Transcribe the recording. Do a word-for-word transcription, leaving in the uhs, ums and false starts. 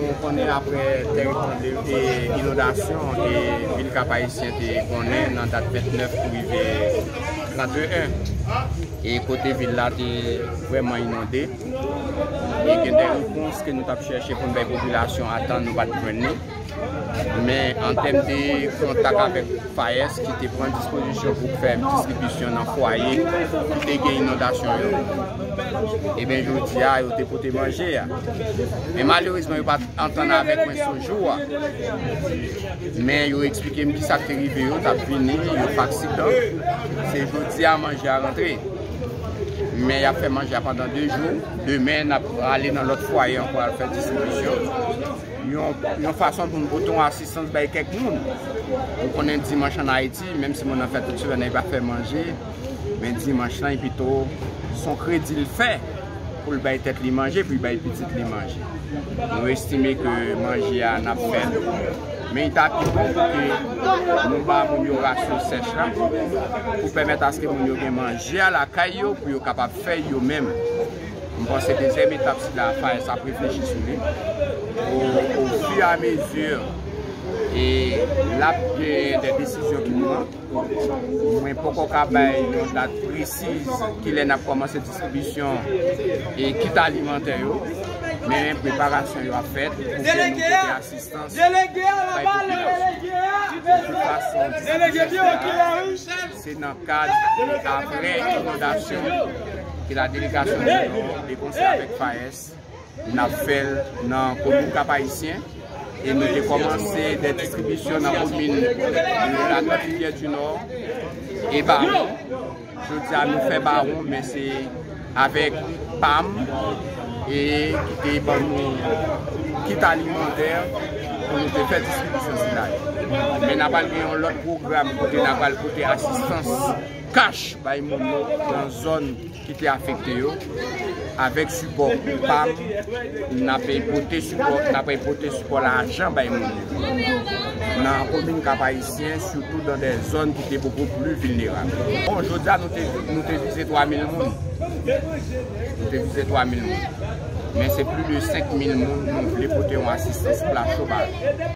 Nou konnen apre tèritwonbleman e inondasyon e vil Kap Ayisyen te konnen nan dat vennèf pou rive trannteyen. E kote vil la te vrèman inonde. E gen de repons ke nou t ap chèche pou n bay popilasyon a tan nou pa t jwenn li. Men an tèm de kontak avèk FAES ki te pran dispozisyon pou fè distribisyon nan fwaye ki te gen inondasyon yo, ebyen jodi a yo te pote manje a. Men malerezman yo pa t antann avèk mwen sou jou a. Men yo eksplike m kisa k te rive yo, t ap vini, yo fè aksidan. Se jodi a manje a rantre. Men y ap fè manje a pandan de jou. Demen, n ap ale nan lòt fwaye ankò al fè distribisyon. Yon, yon fason pou n pote yon asistans bay kèk moun. Ou konnen dimanch ann Ayiti, menm si moun nan fè tout semèn nan, li pa fè manje, men dimanch lan, li pito se yon kredi l fè pou l bay tèt li manje, pou l bay pitit li manje. Nou estime ke manje a n ap fè l, men li ta pi bon pou ke nou ba moun yo rasyon sèch la, pou pèmèt aske moun yo gen manje a lakay yo, pou yo kapab fè yo menm. M panse dezyèm etap sila, FAES ap reflechi sou li. O, o fur et à mesure, e l ap gen de desizyon ki pran. Mwen poko ka bay yon dat presiz kilè n ap kòmanse distribisyon e kit alimantè yo, men preparasyon yo ap fèt pou ke nou pote asistans bay popilasyon. De tout fason, distribisyon sila, se nan kad apre inondasyon ke la delegasyon di Nò te konse avèk FAES. N ap fè l nan komin Kap Ayisyen. E nou te kòmanse de distribisyon nan komin Lagrand Rivyè di Nò e Bawon. Jodi a nou fè Bawon, men se avèk pam e ki te ban nou kit alimantè pou nou te fè distribisyon sila yo. Men n a pral gen yon lòt pwogram kote n a pral pote asistans kach bay moun yo nan zòn ki te afekte yo, avèk sipò pam, n ap pote sipò, n ap pote sipò lajan bay moun yo nan komin Kap Ayisyen, sitou nan de zòn ki te bokou pli vilnerab. Bon, jodi a nou te, nou te vize twa mil moun. Nou te vize twa mil moun. Men se plis de senk mil moun nou vle pote yon asistans pla cho ba yo.